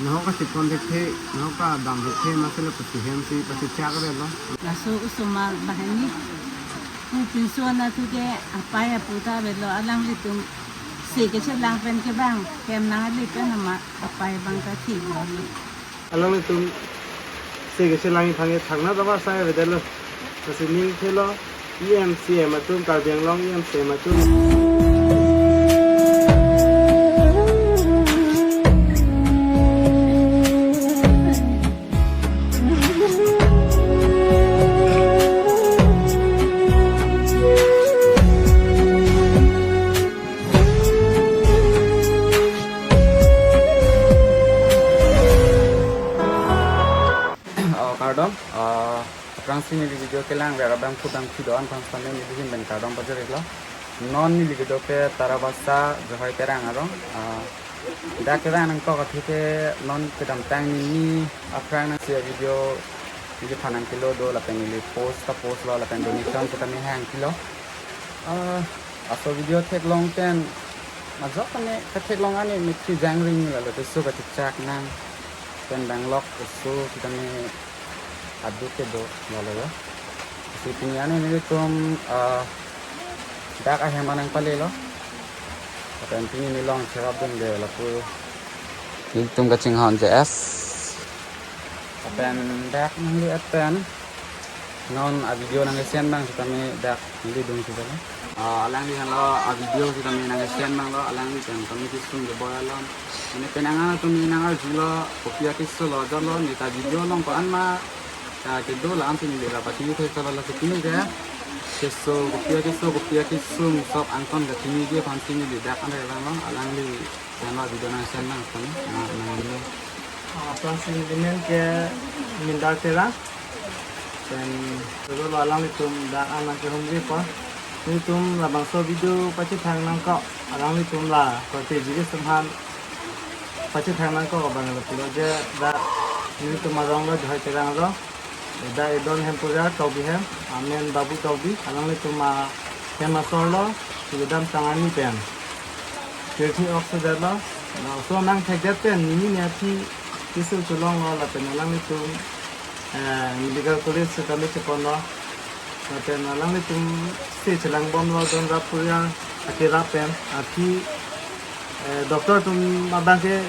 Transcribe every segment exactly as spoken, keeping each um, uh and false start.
Nahok kachepon thekthe, nahok kadam thekthe, masi lapusi hem si pachechak avelo. Laso osomar banghini. Pu pinso anatthu ke apei apo ta avelo, alanglitum se kechelang pen ke bang, hem nangkali pen ama apei abang ta thilo. Alanglitum se kechelang aphan ke thangnatta asai avedetlo. Lasi ning thelo, E M C M atum, Karbi Anglong E M C M atum. Oh, kardom. Ah, aphrangsi neli video kelang ver abang pudang pido an aphan sitame neli ahin pen kardom pajir-iklo. Non neli kedo ke Tarabasa Johoi Terang arong. Ah, dak kevang nangkok athe ke non kedamtang nini aphrang nangsi video neli aphan nangkelo do lapen neli post ta postlo lapen donation sitame hang pilo. Ah, laso video theklong pen majok kane katheklong ani mekri jangring lalo, teso kachechak nang pen danglok oso sitame aduk kedo lalo ya. Si pini ani nelitum, ah, dak ahem anang palelo. Lapen pini neli along cherapdunde lapu. Nelitum kachinghon J S. Lapen dak nangli-et pen non a video nangkesen abang sitame dak neli dun si bala. Ah, alangli henlo a video sitame nangkesen abanglo, alangli pen kami kesung keboi alam. Mane penang an atum nang arjulo, kopi akeso lo, jalo, neta video along ko-an ma, ah, kedo la-an si neli la pachini thek sala la si pini ke. Keso, kopi akeso, kopi akesung, sob angton kachiniji aphan si neli dak an re abanglo, alangli pen lo video nangkesen abang sitame, ah, nangli. Ah, aphrangsi neli men ke Mindar Terang. Pen, choro lo alanglitum dak an nangkehumri apot. Nelitum labangso video pachethang nangkok, alanglitum la korte Jiris atum aphan pachethang nangkok abang lapulo je dak nelitum arong lo Johoi Terang arong. Dak Edon Hempuria Tokbi hem, amen Babu Tokbi, alanglitum ahem asor lo, kedamtang arni pen pirthe ok sedetlo, laso nangthekdet pen nini ne aphi keso cholonglo lapen alanglitum, eh, medical college sitame cheponlo. Lapen alanglitum se chelangbomlo, don rap purian akerap pen aphi, eh, doctor atum abang ke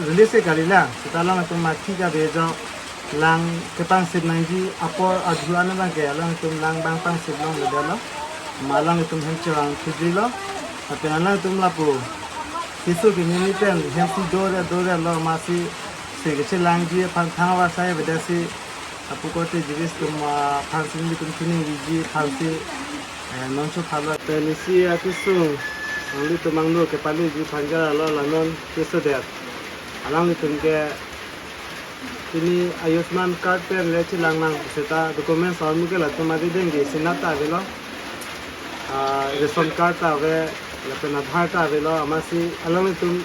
release ke kalilang, seta alanglitum aphi kave ajok lang kepangsip nangji apor adhu an abang ke alanglitum lang abang pangsip longledetlo. Ma alanglitum hem chevang thujilo. Lapen alanglitum lapu keso keme pen hem si dore dore lo, masi se kechelangji aphan thang asai avedetsi apu korte Jiris atum aphan si nelitum chiningriji aphan si, eh, non chophalo. Pen isi akesung nanglitum angno kepaleji aphan ke lalo, la non kesodet. Alanglitum ke pini Ayushman card pen le chelang nang seta documents ahormu ke latum adi dengki sinat ta avelo. Ah, ration card ta ave, lapen Aadhaar ta avelo, amatsi alanglitum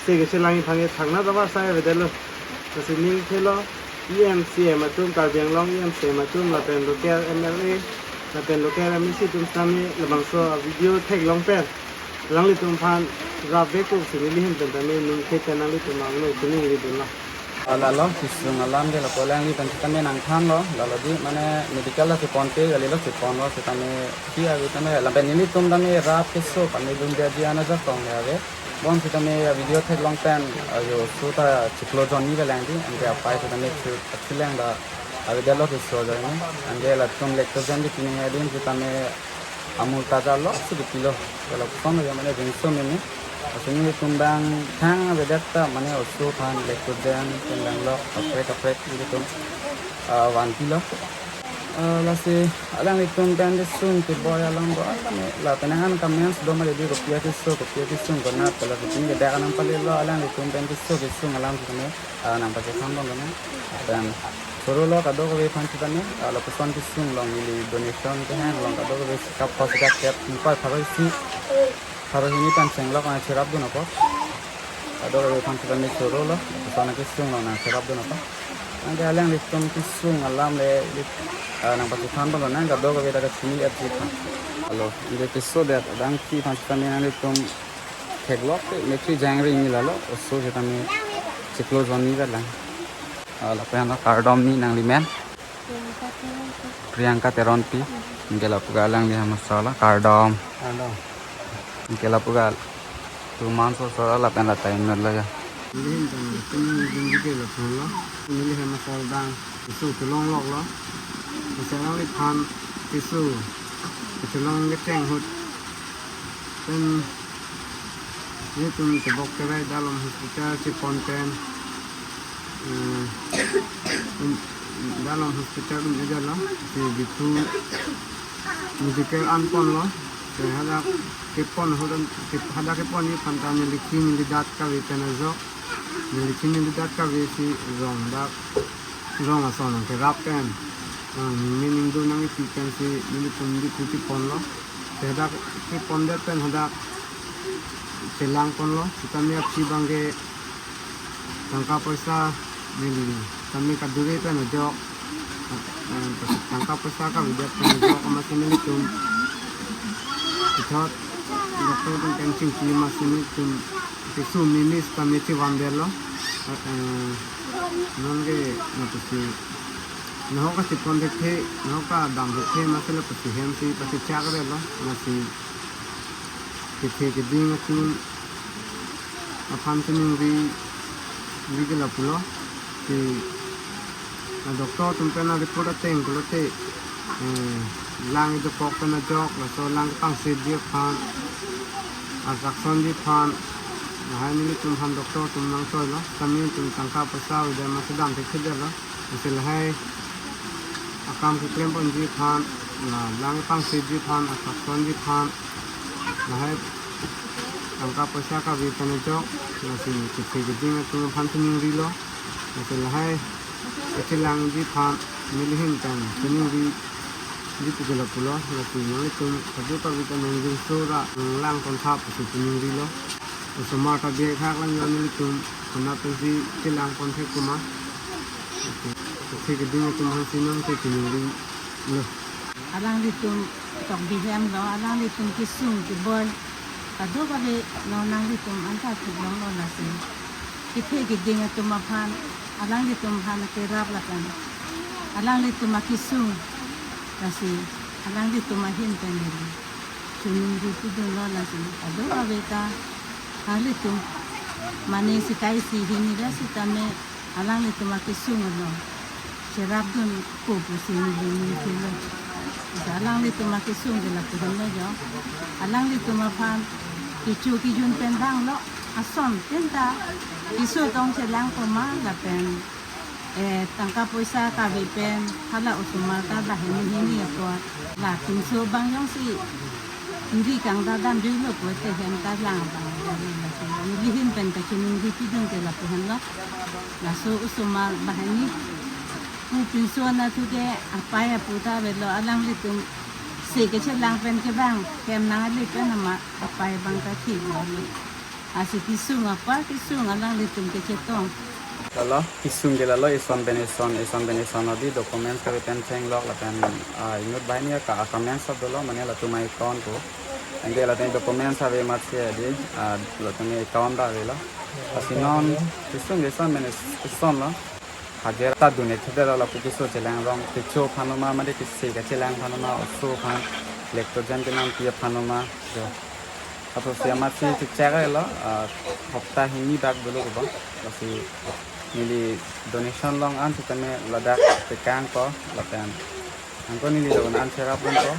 se kechelang aphan ke thangnatta asai avedetlo. Lasi ning thelo, E M C M atum, Karbi Anglong E M C M atum, lapen local M L A, lapen local M A C atum sitame labangso video theklong pen alanglitum aphan rapvekpo pusi neli ahin pen tame ningke pen nanglitum angno chiningridunlo. Ah, lalo kesung alam ke lapu alangli pen sitame nangthanlo, lalo di mane medical lo cheponte, kalilo cheponlo sitame, si ave tame, lapen nelitum tame rap keso pame dunde aji ana jakong le ave. Bonsitame a video theklong pen, ah, jo oso ta chiklo jonni le lang di, anke apei sitame chu, chileng ta avedetlo keso ajoine, anke latum lactogen di pini adin sitame Amul Taza loksi kepilo. Kalau kosonlo ya mane ringso mene. Asini nelitum abang thang avedet ta mane oso aphan lactogen pen danglok kaprek kaprek nelitum, ah, vanpilo. Ah, lasi alanglitum pen kesung keboi alam do-an tame, la penang an comments do ma, jadi kopi akeso, kopi akesung konat, kalau kesung kedak anang palelo, alanglitum pen keso kesung alam sitame, ah, nangpachethang bom lonang. Pen choro lo kadokave aphan sitame, ah, lapuson kesung along neli donation kehang along kadokave sikap pho sikap kep ingkoi pharo isi, pharo hini pen chenglok nangcherapdun apot. Kadokave aphan sitame choro lo, lapuson kesung along nangcherapdun apot. Anke alanglitum kesung alam le, ah, nangpachethang bom lonang kadokave ta kachini aphi aphan. Alo, anke kesodet abangpi aphan sitame nanglitum theklok te, mekri jangring ni lalo, oso sitame Close on ni lang. Ah, lapen lo kardom ni nanglimen. Priyanka Teronpi. Priyanka Teronpi. Anke lapu ke alangli hem aso lo kardom. Kardom. Anke lapu ke atum ason aso lo lapen la time lo ya. Neli hem pen pen jin jin ke lapu lo. Neli hem aso dang. Keso chelong lok lo. Masa alangliphan keso chelong kecheng ahut pen nelitum tebok kerai Dalom Hospital chepon pen, eh, um, Dalom Hospital un-e det lo, si Bithu Medical an ponlo, si hadak kepon ahut an, ke-, hadak keponji aphan ta neli khin neli dat kave pen ajok, neli khin neli dat kave si rong dak, rong ason kerap pen, ah, ningdun nangkipi pensi nelitum Bithu cheponlo. Hadak kepon det pen hadak chelang ponlo. Sitame aphi abang ke tangka poisa neli, sitame kadure pen ajok, eh, tangka poisa kavedet pen ajok amatsi nelitum puthot doctor atum pen chingki amatsi nelitum keso meme sitame chevan det lo. Eh, non ke na pusi nahok kachepon thekthe, nahok kadam thekthe amatsi lapusi hem si pachechak det lo, amatsi kethe keding atum aphan chiningri ri ke lapu lo. Si a doctor atum pen a report ateng pulote, eh, lang idokok pen ajok, laso lang pangsetji aphan, atraksonji aphan, lahai nelitum aphan doctor atum nangchoi lo, sitame nelitum tangka poisa avedet amatsi dam thekthe det lo. Lasi lahai akam keklem ponji aphan, la lang pangsetji aphan, atraksonji aphan, lahai tangka poisa kave pen ajok, lasi kethe keding atum aphan chiningrilo, lasi lahai kachelangji aphan neli ahin pen chiningriji pu ke lapu lo, lasi nanglitum kadokave ta nangjinso ra nanglang pon tha pusi chiningrilo. Osomar ta bihek hak lang yo nelitum konat pensi chelang pon thek kuma. Kethe keding atum aphansi nangke chiningrilo. Alanglitum tok bihem lo, alanglitum kesung keboi kadokave lo, nanglitum anta theklonglo lasi. Kethe keding atum aphan, alanglitum aphan kerap lapen alanglitum akesung lasi alanglitum ahin pen neli chiningri pidunlo lasi. Kadokave ta alanglitum mane sikai si hini ra sitame alanglitum akesung lo cherapdun ko pusi neli ningthurlo. Lasi alanglitum akesung ke lapu henlo jo. Alanglitum aphan kecho kejun pen vanglo, ason pen ta keso tong chelang poma lapen, eh, tangka poisa kave pen hala osomar ta banghini hini apot la pinso abang jongsi ri kangdam damjuilo pulote hem ta lang abang neli ahin pen kachiningri pidun ke lapu henlo. Laso osomar banghini pu pinso anatthu ke apei apo ta avelo, alanglitum se kachelang pen ke bang hem nangli pen ama apei abang ta thilo. Lasi kesung apar kesung alanglitum kechetong. Lalo, kesung ke lalo, ison pen ison, ison pen ison lo dei, documents kave pen chenglok lapen, ah, inut banghini ka, ah, comments sab dolo, mane latum account ko. Anke latum documents ave amatsi dei, ah, latum account ta avelo. Lasi non kesung ke ison pen is-, ison lo. Hajira ta dun-e thekthe lo, lapu keso chelang rong, kecho aphan ma, mane kese kachelang aphan ma, oso aphan, lactogen kenangpi aphan ma, jo. Athotsi amatsi chechak lo, ah, hopta hini bak dolo ko ba. Lasi neli donation long an sitame ladak pekang ko lapen anke neli lo an cherapdun ko.